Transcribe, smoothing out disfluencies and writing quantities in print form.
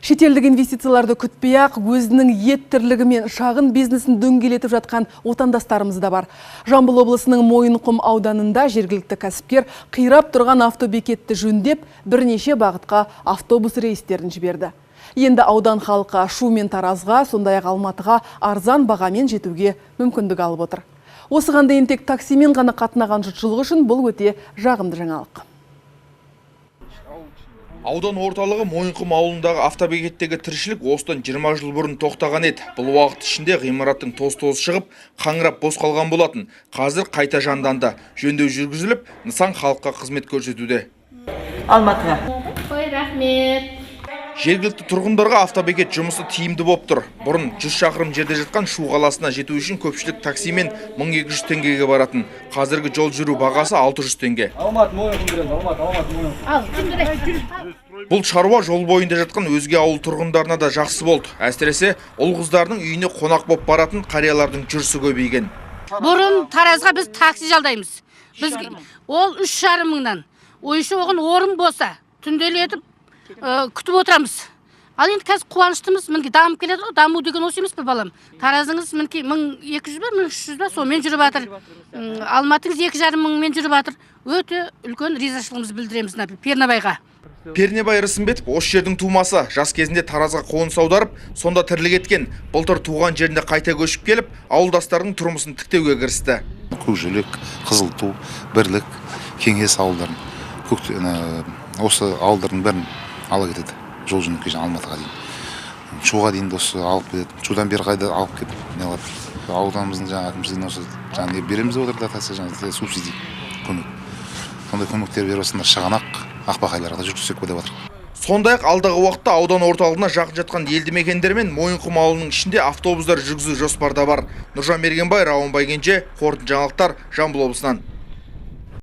Шетелдік инвестицияларды күтпей-ақ өзінің ет тірлігі мен шағын бизнесін дөңгелетіп жатқан отандастарымыз да бар. Жамбыл облысының Мойынқұм ауданында жергілікті кәсіпкер қирап тұрған автобекетті жөндеп, бірнеше бағытқа автобус рейстерін жіберді. Енді аудан халқы Шу мен Таразға, сондай-ақ Алматыға арзан бағамен жетуге мүмкіндік алып отыр. Осыған дейін тек таксимен ғана қатынаған жұртшылық үшін бұл өте жағымды жаңалық. Аудан орталығы Мойынқұм ауылындағы автобекеттегі тіршілік осыдан 20 жыл бұрын тоқтаған еді. Бұл уақыт ішінде ғимараттың тоз-тозы шығып, қаңырап бос қалған болатын. Қазір қайта жанданды. Жөндеу жүргізіліп, нысан халыққа қызмет көрсетуде. Алматыға. Ой, рахмет. Жергілікті тұрғындарға автобекет жұмысы тиімді болып тұр. Бұрын 100 шақырым жерде жатқан Шу қаласына жету үшін көпшілік таксимен 1200 теңгеге баратын. Қазіргі жол жүру бағасы 600 теңге. Алматы Мойынқұм береміз, Алматы, Алматы Мойынқұм. Бұл шаруа жол бойында жатқан өзге ауыл тұрғындарына да жақсы болды. Әсіресе ұл қыздарының үйіне қонақ боп баратын қариялардың жүрісі көбейген. Бұрын Таразға біз такси жалдаймыз. Біз ол 3,5 мыңнан. Ойыншы оған орын болса, түнделетіп күтіп отырамыз. Ал енді қазір қуаныштымыз, мінекей дамып келеді ғой. Даму деген осы емес пе, балам? Таразыңыз мінекей 1200 бе, 1300 бе, сонымен жүріп жатыр. Алматыңыз 2,5 мыңмен жүріп жатыр. Өте үлкен ризашылығымызды білдіреміз мына Пернебайға. Пернебай Рысымбетов осы жердің тумасы. Жас кезінде Таразға қоныс аударып, сонда тірлік еткен. Былтыр туған жеріне қайта көшіп келіп, ауылдастарының тұрмысын тіктеуге кірісті. Көкжелек, Қызылту, Бірлік, Кеңес ауылдарын, осы ауылдардың бәрін ала кетеді. Жол жөнекей жаңа Алматыға дейін. Шуға дейін де осы алып кетеді. Шудан бері қайда алып кетіп, не қылады. Ауданымыздың жаңа әкімшілігінен осы жаңа не береміз деп отыр, дотация, жаңа субсидия көмек. Сондай көмектер беріп осындай Шығанақ, Ақбақайларға да жүргізсек пе деп жатыр. Сондай-ақ алдағы уақытта аудан орталығына жақын жатқан елді мекендер мен Мойынқұм ауылының ішінде автобустар жүргізу жоспарда бар. Нұржан Мергенбай, Рауан Байгенже, Қорытынды жаңалықтар, Жамбыл облысынан.